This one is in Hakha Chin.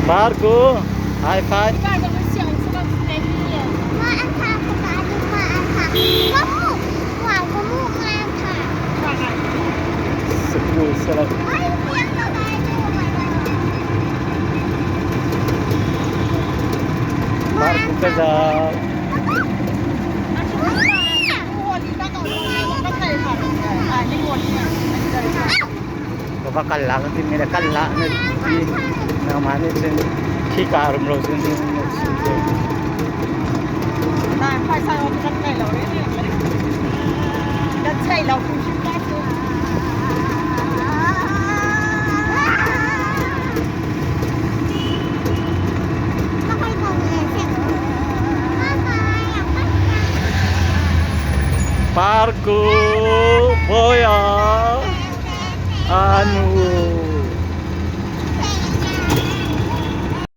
Parku, high five. School sala. Parku ka za. Ka va kal la ka timi le kal la na ti nangmah nih cun khika rumro cun na chim te. Parku boya anu.